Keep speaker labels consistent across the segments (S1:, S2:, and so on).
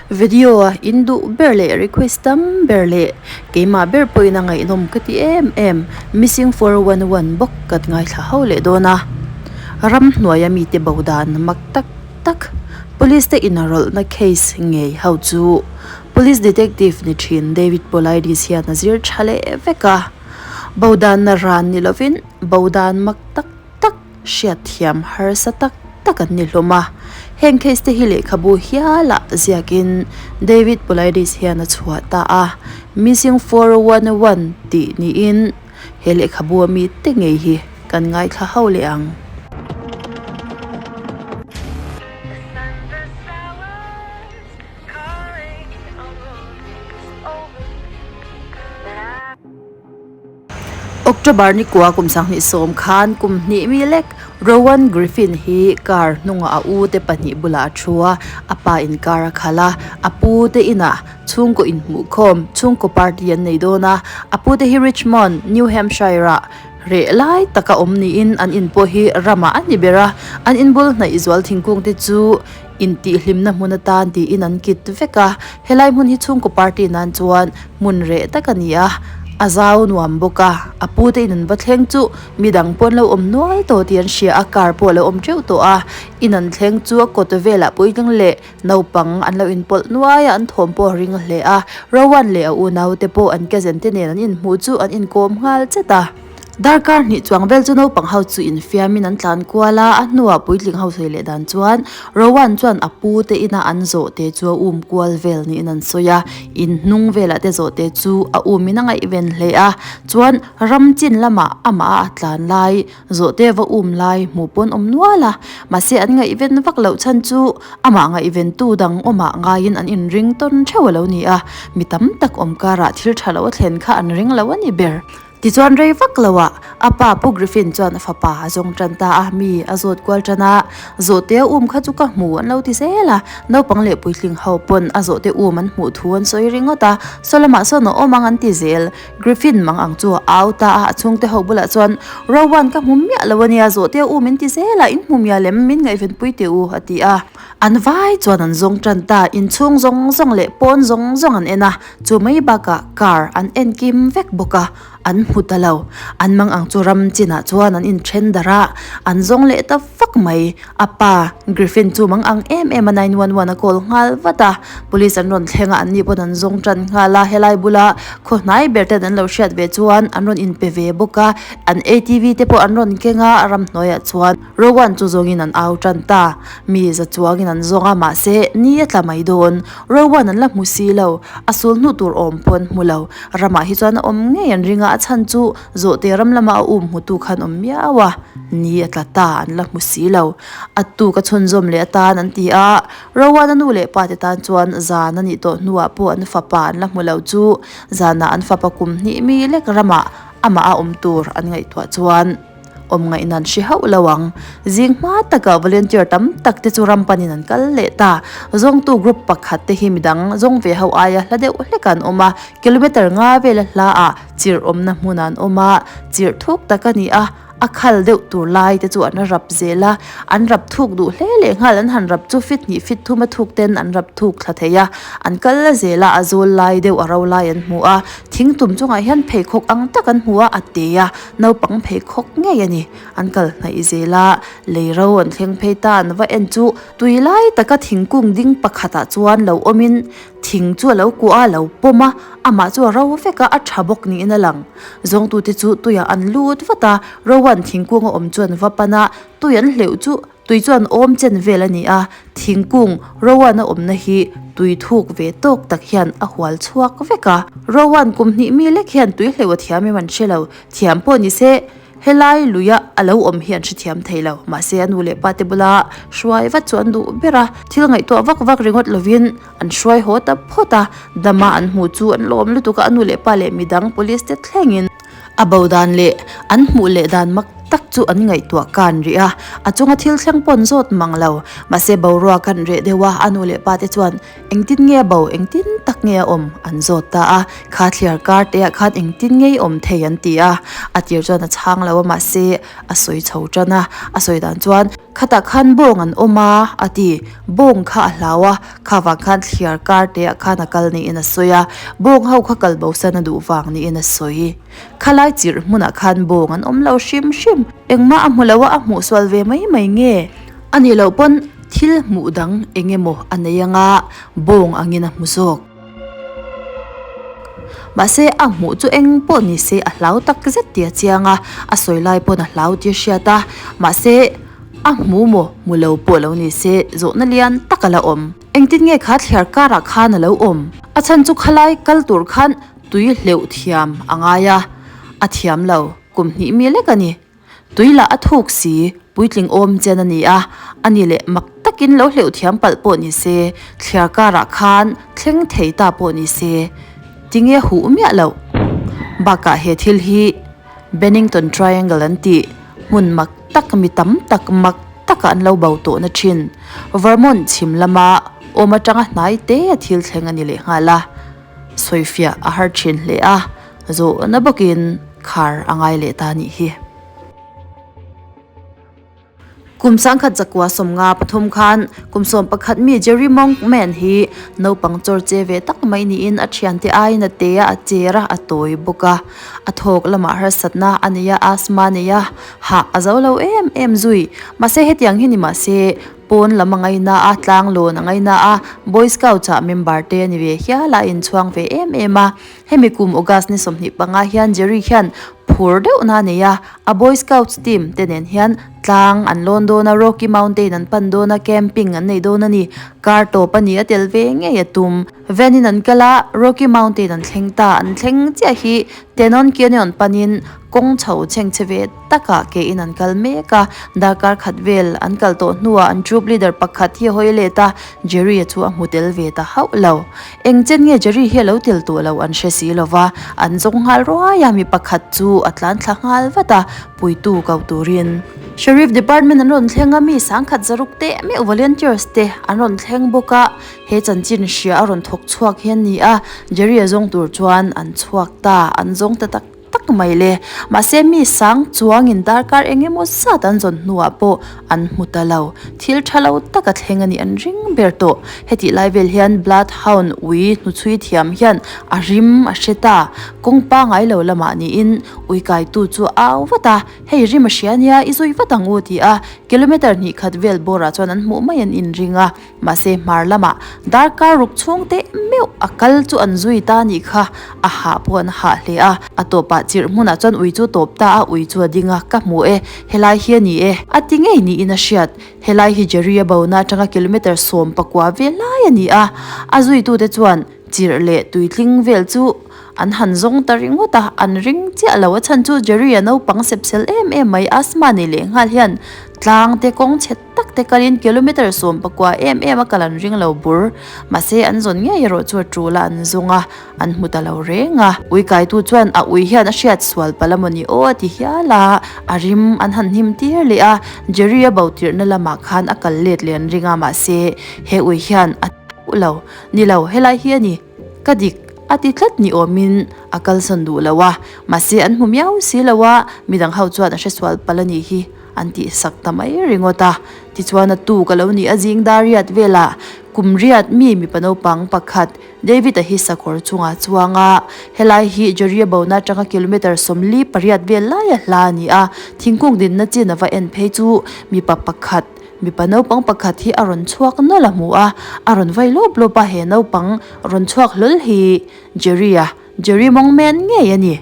S1: Video a in duh ber leh request tam ber leh keimah ber pawhin a ngaihnawm ka ti em em Missing 411 bawk kan ngaithla ho leh dawn a. Ramhnuaia mite bo dan mak tak tak Police te inrawlhna case ngei ho chu Police Detective ni thin David Paulides hian a zir tha leh vek a. Bo danna ran ni lovin bo dan mak tak tak hriatthiam harsa tak tak an ni hlawm a. Heng case te hi lehkhabu hialah ziakin David Paulides hian a chhuah ta a, Missing 411 tih niin he lehkhabu a mite ngei hi kan ngaithla ho leh ang. October ni kua kum 2010 khan kum hnih mi lek Rowan Griffin hi car hnungah a u te pahnih bulah a thu a, a pa in car a khalh a, a pu te inah chhungkaw inhmuhkhawm chhungkaw party an nei dawn a, a pu te hi Richmond, New Hampshire ah reh lai taka awm niin an in pawh hi ramah a ni ber a, an inbul hnaih zual thingkung te chu intihhlimna hmun atan tiin an kit vek a, helai hmun hi chhungkaw party nan chuan hmun reh tak a ni a, a zau nuam bawk a, a pu te in an va thleng chu midang pawh an lo awm nual tawh tih an hria a, car pawh a lo awm teuh tawh a, in an thleng chu a kawt velah puitling leh naupang an lo inpawlh nuai a, an thawm pawh a ring hle a, Rowan leh a unau te pawh an cousin te nen an inhmuh chu an inkawm nghal chet a. Darkar hnih chuang vel chu naupang ho chu infiamin an tlan kual a, a hnuah puitling ho sawi leh dan chuan Rowan chuan a pu te ina an zawh te chu a um kual vel niin an sawi a, in hnung velah te zawh te chu a um in a ngaihven hle a, chuan ram chin lamah amah a tlan lai zawh te va um lai hmuh pawn awm nual a, mahse an ngaihven vak loh chhan chu amah ngaihven tu dang awmah ngaiin an inring tawn theuh a lo ni a, mi tam tak awm karah thil tha lo a thlen kha an ring lo a ni ber. Tichuan rei vak lo ah a pa Pu Griffin chuan a fapa a zawng tan ta a, mi a zawt kual tan a, zawhte a um kha chu ka hmu an lo ti zel a, naupang leh puitling ho pawn a zawhte um an hmuh thu an sawi ringawt a, saw lamah sawn a awm ang an ti zel. Griffin mang ang chu a au ta a, a chhungte ho bulah chuan Rowan ka hmu miah lo ania, zawhte a um in ti zel a, in hmu miah lem min ngaihvenpui teh u a ti a. An vai chuan an zawng tan ta, inchhung zawng zawng leh pawn zawng zawng an en a, Chu mai bakah car an en kim vek bawk a, an hmu ta lo. An mang ang chu ram chinah chuan an inthen darh a, an zawng leh ta vak mai. A pa Griffin chu mang ang em em a 911 a call nghal vat a, police an rawn thleng a, anni pawn an zawng tan nghal a. Helai bula khaw hnai ber ten an lo hriat ve chuan an rawn inpe ve bawk a, an ATV te pawh an rawn keng a, ramhnuaiah chuan Rowan chu zawngin an au tan ta. Mi za chuangin an zawng a, mahse ni a tla mai dawn. Rowan an la hmu si lo, a sul hnu tur awm pawh an hmu lo. Ramah hi chuan a awm ngei an ring a, a chhan chu zawhte ram lama a um hmutu khan awm miau a, ni a tla ta an la hmu si lo. A tuk a chhunzawm leh atan an ti a, Rowan a nu leh pa te tan chuan zan a nih tawh hnuah pawh an fapa an la hmu lo chu zanah an fapa kum hnih mi lek ramah amah a awm tur an ngaihtuah chuan. Awm ngaihna an hre hauh lo ang. Zing hma takah volunteer tam tak te chu ram panin an kal leh ta. Zawngtu group pakhat te hi midang zawng ve ho aia hla deuh hlek an awm a, kilometer nga vela hla ah chirh awmna hmunah an awm a, chirh thuk tak a ni a, a khal deuh tur lai te chu an rap zel a, an rap thuk duh hle leh nghal an han rap chu fit hnih fit thum a thuk ten an rap thuk thla thei a, an kal la zel a, a zawl lai deuh a ro lai an hmu a, thingtum chungah hian pheikhawk ang tak an hmu a, a te a. Naupang pheikhawk ngei a ni. An kal hnaih zel a, lei ro an thleng phei ta an va en chu tui lai taka thingkung ding pakhatah chuan lo awmin thing chu a lo kuah a, a lo pawm a, amah chu a ro vek a, a tha bawk niin a lang. Zawngtute chu tuiah an lut vat a, Rowan thingkung a awm chu an va pan a, tui an hleuh chu Tui chuan awm chen vel a ni a, thingkung Rowan a awmna hi tui thuk ve tawk tak hian a hual chhuak vek a. Rowan kum hnih mi lek hian tui hleuh a thiam em an hre lo, thiam pawh ni se helai luia a lo awm hi an hrethiam thei lo. Mahse a nu leh pa te bula hruai vat chu an duh ber a, thil ngaihtuah vak vak ringawt lovin an hruai haw ta phawt a, dama an hmuh chu an lawm lutuk a, a nu leh pa leh midang police te thlengin. A bo dan leh an hmuh leh dan mak tak chu an ngaihtuah kan rih a, a chunga thil thleng pawn zawt mang lo. Mahse boruak an reh deuh a, a nu leh pa te chuan engtin nge a bo, engtin tak nge a awm an zawt ta a, kha thliar kar te ah khan engtin nge i awm thei an ti a, a tir chuan a chhang lo a mahse a sawi chho tan a, a sawi dan chuan khatah khan bawng an awm a a ti, bawng kha a hlau a, kha vang khan thliar kar te ah khan a kal niin a sawi a, bawng ho kha kal bo san a duh vang niin a sawi. Khalai chirh hmunah khan bawng an awm lo hrim hrim. Engmah a hmu lo a, a hmuh sual ve mai mai nge? A nih loh pawn thil hmuh dang eng emaw a nei anga bawng angin a hmu zawk. Mahse a hmuh chu eng pawh ni se a hlau tak zet tih a chiang a, a sawi lai pawn a hlau tih a hriat a. Mahse a hmu maw hmu lo pawh lo ni se zawhna lian tak a la awm. Engtin nge kha thliar karah khan a lo awm? A chhan chu khalai kal tur khan Tui hleuh thiam a ngai a, a thiam lo, kum hnih mi lek a ni. Tui lah a thuk si, puitling awm chen a ni a, a ni leh mak takin lo hleuh thiam palh pawh ni se, thliar karah khan thleng thei ta pawh ni se, tinge huh miah loh. Bakah he thil hi Bennington Triangle an tih, hmun mak tak mi tam tak mak taka an lo bo tawhna thin, Vermont chhim lama awm atanga hnai te a thil thleng a ni lehnghal a. Sawifiah a har thin hle a, zawhna bawkin khar a ngai leh ta nih hi. Kum sangkhat zakua 53 khan kum 11 mi Jerry Monkman hi naupang chawr che ve tak mai niin a thiante aiin a te a, a cher a, a tawi bawk a. A thawk lamah harsatna a nei a, asthma a nei a, hah a zo lo em em zui. Mahse hetiang hi ni mahse Pawn lam a ngaina a, tlang lawn a ngaina a, Boy Scouts ah member te a ni ve hial a, a inchhuang ve em em a. Hemi kum August ni 25 hian Jerry hian phur deuhna a nei a, a Boy Scouts team te nen hian tlang an lawn dawn a, Rocky Mountain an pan dawn a, camping an nei dawn a ni. Kar tawp a ni a tel ve ngei a tum. Van in an kal a, Rocky Mountain an thleng ta, an thleng chiah hi Tenon Canyon panin kawng chho chhengchhe ve takah ke in an kal mek a, darkar khat vel an kal tawh hnuah an troop leader pakhat hi a hawi let a, Jerry a chu a hmu tel ve ta hauh lo. Eng chen nge Jerry hi a lo tel tawh lo an hre si lo va, an zawng nghal ruai a, mi pakhat chu a tlan thla nghal vat a, puitu ko turin. Sheriff Department an rawn thleng a, mi sangkhat zaruk teh meuh volunteers te an rawn thleng bawk a, He chanchin hria a rawn thawk chhuak hian ni a, Jerry a zawng tur chuan an chhuak ta, an zawng ta tak tak mai le. Mahse mi sang chuangin darkar eng emaw zat an zawn hnuah pawh an hmu ta lo. Thil tha lo tak a thleng a nih an ring ber tawh. Hetih lai vel hian Bloodhound ui hnuchhui thiam hian a rim a hre ta. Kawng pangai lo lamah niin ui kaitu chu a au vat a, Hei rim a hria nia, i zui vat ang u ti a, kilometre hnih khat vel bawrah chuan an hmuh mai an inring a. Mahse hmar lamah darkar ruk chhung teh meuh a kal chu an zui ta nih kha a hah pawh an hah hle a. A tawpah chirh hmunah chuan ui chu tawp ta a, ui chu a ding a, ka hmu e, helai hi a ni e. A ti ngei niin a hriat. Helai hi Jerry a bona atanga kilometre 19 vel lai a ni a. A zuitute chuan chirh leh tuitling vel chu an han zawng ta ringawt a, an ring chiah lo. A chhan chu Jerry a naupang sepsel em em mai, asthma nei leh nghal hian tlang te kawng chhe tak te kalin kilometre 19 em em a kal an ring lo bur. Mahse an zawn ngei erawh chu a tul a, an zawng a, an hmu ta lo reng a. Ui kaitu chuan a ui hian a hriat sual palh a mawni aw a ti hial a, a rim an han hnim tir leh a, Jerry a bo tirhna lamah khan a kal let leh an ring a, mahse he ui hian a lo. Ni lo, helai hi a ni. Ka dik a ti tlat ni awmin a kalsawn duh lo a, mahse an hmu miau si lo a, midang ho chuan a hresual palh a nih hi an tih sak ta mai ringawt a. Tichuan a tu ka lo nih a zing dar riat velah kum riat mi mipa naupang pakhat David-a hi sakawr chungah chuang a, helai hi Jeria bona atanga kilometre 48 vel laia hla a ni a, thingkung dinna chin a va en phei chu mipa pakhat Mipa naupang pakhat hi a rawn chhuak nawlh a hmu a, a rawn vai lawp lawp a, he naupang rawn chhuak hlawl hi Jerry-a, Jerry Mawngmen ngei a ni.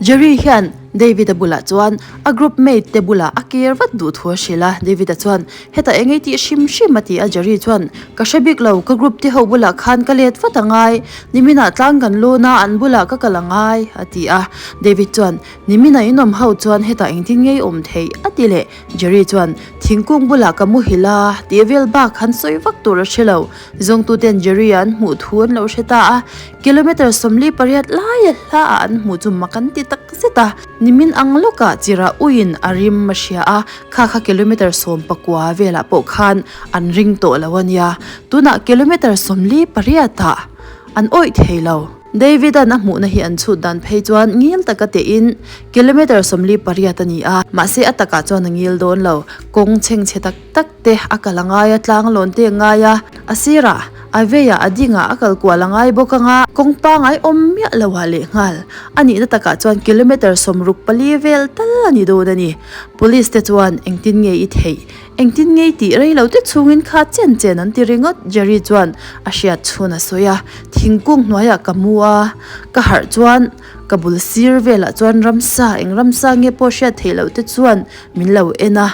S1: Jerry hian David-a bulah chuan a group mate te bulah a kir vat duh thu a hrilh a, David-a chuan hetah eng ei tih hrim hrim a ti a, Jerry chuan ka hre bik lo, ka group te ho bulah khan ka let vat a ngai, niminah tlang kan lawn a, an bulah ka kal a ngai a ti a, David chuan niminah inawm ho chuan hetah engtin ngei awm theih a ti leh. Jerry chuan thing. Thingkung bulah ka muhil a, tih vel bak han sawi vak tur a hre lo. Zawngtuten Jerry-a an hmuh thu an lo hre ta a, kilometre 48 laia hlaah an hmuh chu mak an ti tak zet a. Nimin ang lawkah chirah uiin a rim a hria a, kha kha kilometre 19 velah pawh khan an ring tawh lo a nia. Tunah kilometre 48 ah an awih thei lo. David-a'n a hmuhna hi an chhut dan phei chuan ngil taka tehin kilometre 48 a ni a, mahse a takah chuan a ngil dawn lo. Kawng chhengchhe tak tak te a kal a ngai a, tlang lawn te a ngai a, a sirah a veiah a dingah a kal kual a ngai bawk ang a, kawng pangai awm miah lo ah lehnghal a nihna takah chuan kilometre 64 vel tal a ni dawn a ni. Police te chuan engtin nge i theih? Engtin ngei tih rei lo te chhungin kha chen chen an ti ringawt Jerry chuan a hriat chhun a sawi a, thingkung hnuaiah ka mu a, ka harh chuan ka bul sir velah chuan ramsa eng ramsa nge pawh hriat theih loh te chuan min lo en a,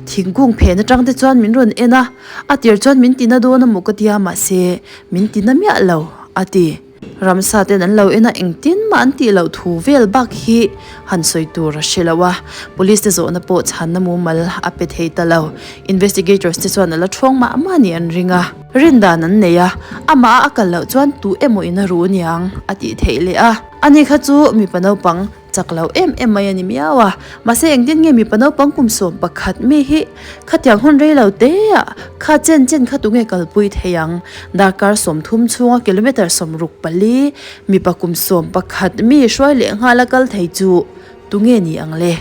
S1: thingkung phen atang te chuan min rawn en a, a tir chuan min tina dawn a maw ka tia mahse min tina miah lo a ti. Ramsa ten an lo en a, engtin mah an tih loh thu vel bak hi han sawi tur a hre lo a, police te zawhna pawh chhanna mumal a pe thei ta lo. Investigators te chuan a la ṭhawng mah mah nih an ring a, rindan an nei a, amah a a kal loh chuan tu emaw in a ru niang a tih theih leh a. Ani kha chu mipa naupang Chak lo em em mai a ni miau a, mahse engtin nge mipa naupang kum 11 mi hi khatiang hun rei lo te ah kha chen chen kha tunge kalpui thei ang? Darkar 30 chhunga kilometre 64 mipa kum 11 mi hruai leh nghal a kal thei chu tunge ni ang le?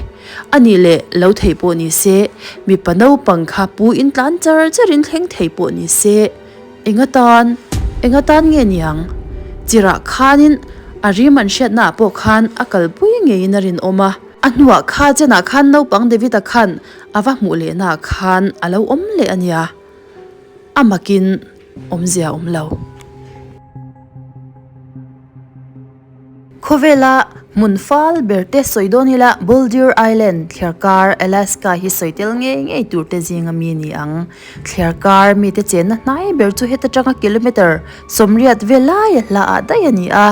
S1: A nih leh lo thei pawh ni se, mipa naupang kha pu in tlan char char in thleng thei pawh ni se, Enga tan? Enga tan nge niang? Chirah khanin a rim an hriatnaah pawh khan a kalpui ngeiin a rinawm a. A hnuah kha chenah khan naupang David-a khan a va hmuh lehnaah khan a lo awm leh a nia. A makin awmzia a awm lo. Khawvela hmun fal ber te sawi dawn ila Buldir Island thliarkar Alaska hi sawi tel ngei ngei tur te zinga mi ni ang. Thliarkar mite chenna hnai ber chu heta tanga kilometre 80 vel laia hla ah daih a ni a.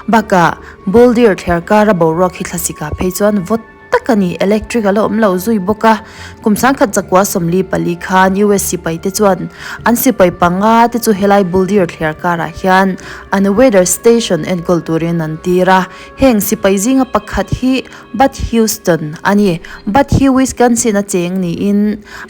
S1: Bakah Buldir thliarkara boruak hi thlasik ah phei chuan vawt tak a ni, electric a la awm lo zui bawk a. Kum 1944 khan US sipai te chuan an sipai panga te chu helai Buldir thliar karah hian an weather station enkawl turin an tir a. Heng sipai zinga pakhat hi Bud Houston a ni. Bud hi Wisconsin a cheng niin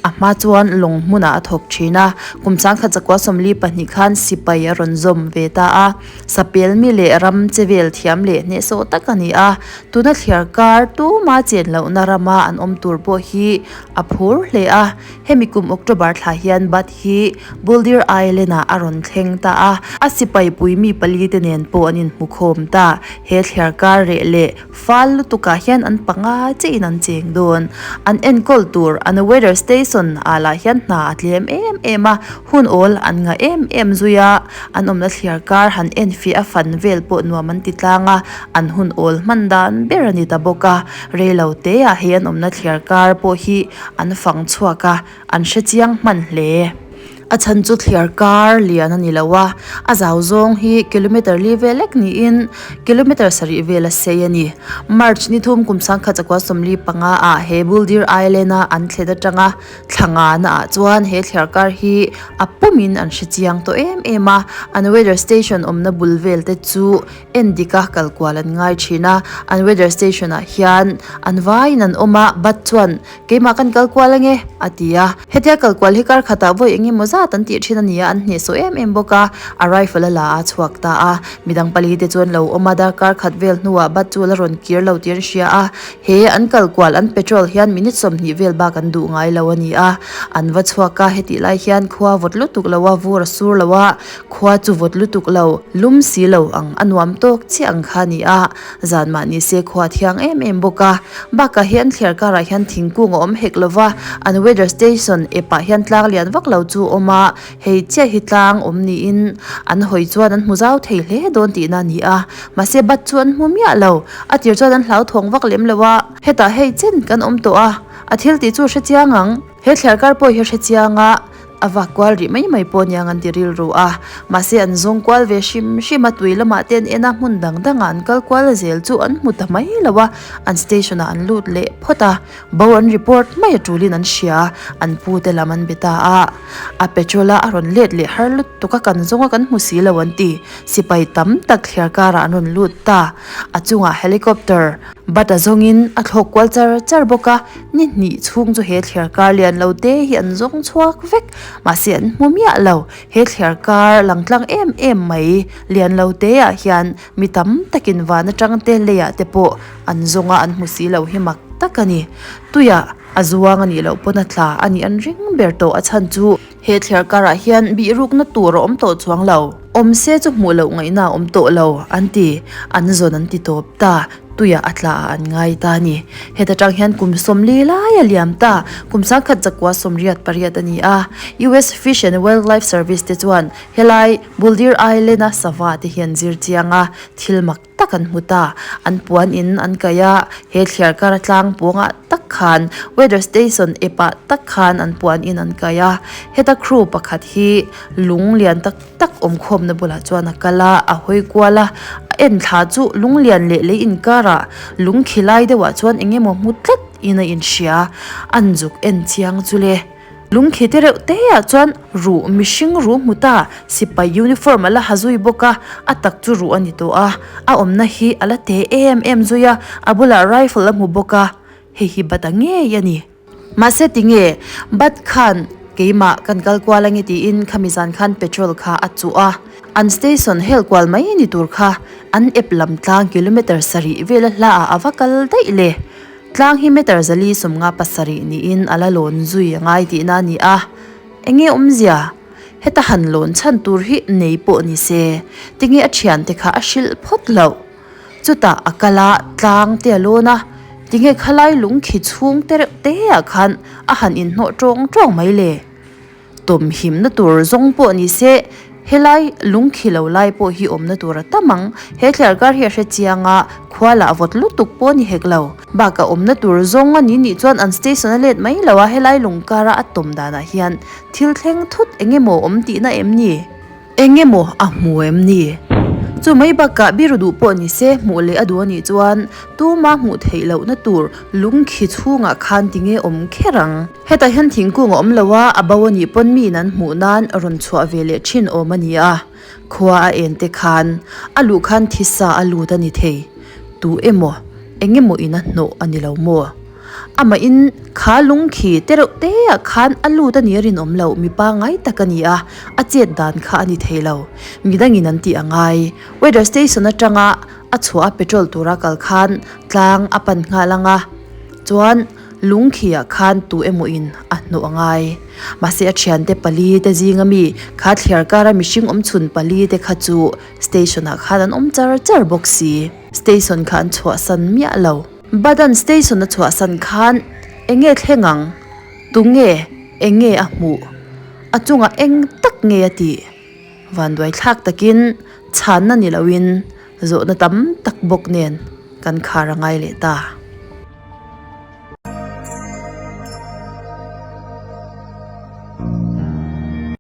S1: a hma chuan lawng hmunah a thawk thin a. Kum 1942 khan sipai a rawn zawm ve ta a. Sapel mi leh ram che vel thiam leh hnehsawh tak a ni a, tuna thliar kar tuma chen lohna rama an awm tur pawh hi a phur hle a. Hemi kum October thla hian Bud hi Buldir Island-ah a rawn thleng ta a, a sipai pui mi pali te nen pawh an inhmu khawm ta. He thliar kar reh leh fal lutukah hian an panga chiahin an cheng dawn. An enkawl tur an weather station ah lah hian hna a tlem em em a, hun awl an ngah em em zui a, an awmna thliar kar han enfiah a fan vel pawh nuam an ti tlang a, an hun awl hman dan ber a ni ta bawk a. Reilo te ah hei an awmna thliar kar pawh hi an fang chhuak a, an hre chiang hman hle. A chhan chu thliar kar lian a ni lo a, a zau zawng hi kilometre li vel lek niin kilometre sarih vel a sei a ni. March ni thum kum 1945 ah he Buldir Island a an thlet atanga thla ngana ah chuan he thliar kar hi a pumin an hre chiang tawh em em a, an weather station awmna bul vel te chu en dik a kal kual an ngai thin a, an weather station ah hian an vaiin an awm a, Bud chuan Keimah kan kal kual ange, a ti a. Hetia kal kual hi kar khatah vawi eng emaw zat an tih thin a ni a, an hnehsawh em em bawk a. A rifle a la a chhuak ta a. Midang pali te chuan lo awm a, darkar khat vel hnuah bat chu la rawn kir lo tih an hria a. He an kal kual an petrol hian minute 20 vel bak an duh ngai lo a ni a. An va chhuak a, hetih lai hian khua vawt lutuk lo a, vur a sur lo a, khua chu vawt lutuk lo, lum si lo ang a nuam tawk chiah ang kha a ni a. Zan mah ni se khua thiang em em bawk a, bakah hian thliar karah hian thingkung a awm hek lo va, an weather station epah hian tlang lian vak lo chu a awm a, hei chiah hi tlang awm niin an hawi chuan an hmu zau thei hle dawn tihna a ni a, mahse bat chu an hmu miah lo, a tir chuan an hlauthawng vak lem lo a, hetah hei chen kan awm tawh a, a thil tih chu a hre chiang ang, he thliar kar pawh hi a hre chiang a. A vak kual rih mai mai pawh aniang an ti rilru a. Mahse an zawng kual ve hrim hrim a, tui lamah te an en a, hmun dang dangah an kal kual zel chu an hmu ta mai lo a, an station ah an lut leh phawt a, bo an report mai a tulin an hria, an pu te lam an be ta a. A petrol a a rawn let leh har lutuk a, kan zawng a kan hmu si lo an ti. Sipai tam tak thliar karah an rawn lut ta. A chungah helicopter bat a zawngin a thlawk kual char char bawk a, ni hnih chhung chu he thliar kar lian lo te hi an zawng chhuak vek. Mahse an hmu miah lo. He thliar kar lang tlang em em mai lian lo te ah hian mi tam takin van atang te leiah te pawh an zawng a an hmu si lo hi mak tak a ni. Tuiah a zuang a nih loh pawn a tla a nih an ring ber tawh a chhan chu. He thliar karah hian bihrukna tur a awm tawh chuang lo. Awm se chu hmuh loh ngaihna a awm tawh lo, an ti. An zawn an ti tawp ta. Tuiah a tla ah an ngai ta a ni. Heta tang hian kum 40 lai a liam ta. Kum 10,000 zakua 88 a ni a. US Fish and Wildlife Service te chuan helai Buldir Island a sava te hi an zir chiang a, thil mak tak an hmu ta. An puan in an kaih a, he thliar kar a tlang pawngah tak khan weather station ep ah tak khan an puan in an kaih a. Heta crew pakhat hi lung lian tak tak awm khawmna bulah chuan a kal a, a hawi kual a, a en thla chu lung lian leh lei inkarah lung khi lai deuhah chuan eng emaw hmu tlat in a inhria, an zuk en chiang chu le. Lung khi te reuh te ah chuan ruh mihring ruh hmu ta, sipai uniform a la ha zui bawk a, a tak chu ruh a ni tawh a, a awmna hi a la te em em zui a, a bulah rifle a hmu bawk a, hei hi bat a ngei a ni. Mahse tinge Bat khan keimah kan kal kual ange tiin khami zan khan petrol kha a chuh a, an station hel kual mai ni tur kha an ep lam tlang kilometer sarih vela hla ah a va kal daih le. Tlang hi meter 457 niin a la lawn zui a ngai tihna a ni a, enge awmzia? Heta han lawn chhan tur hi nei pawh ni se, tinge a thiante kha a hrilh phawt loh? Chutah a kal a, tlang te a lawn a, tinge khalai lung khi chhung te reuh te ah khan a han inhnawh tawng tawng mai le? Tawm himna tur zawng pawh ni se, helai lung khi lo lai pawh hi awmna tur a tam ang. He thliar kar hi a hre chiang a, khua lah vawt lutuk pawh ni hek lo. Bakah awmna tur zawng a ni nih chuan an station a let mai lo a, helai lung kara a tawm danah hian thil thleng thut eng emaw awm tihna em ni? Eng emaw a hmu em ni? Chu mai bakah biru duh pawh ni se hmuh leh a duh a nih chuan tuma hmuh theih lohna tur lung khi chhungah khan tinge awm kher ang. Hetah hian thingkung a awm lo a, a bo a nih pawn miin an hmuh nan rawn chhuah ve leh thin awm a ni a. Khua a en te khan a luh khan thisa a lut a ni thei. Tu emaw, eng emaw in a hnawh a ni lo maw? Amahin kha lung khi te reuh te ah khan a lut a nih a rinawm loh, mi pangngai tak a ni a, a chet dan kha a ni thei lo. Midangin an tih a ngai. Weather station atanga a chhuah a petrol tura kal khan tlang a pan nghal ang a, chuan lung khi ah khan tu emaw in a hnawh a ngai. Mahse a thiante pali te zinga mi kha thliar kara mihring awmchhun pali te kha chu station ah khan an awm char char bawk si. Station kha an chhuahsan miah lo. Badan station a chhuahsan khan eng nge thleng ang? Tunge eng nge a hmuh? A chungah eng tak nge a tih? Vanduai thlak takin chhanna ni loin zawhna tam tak bawk nen kan khar a ngai leh ta.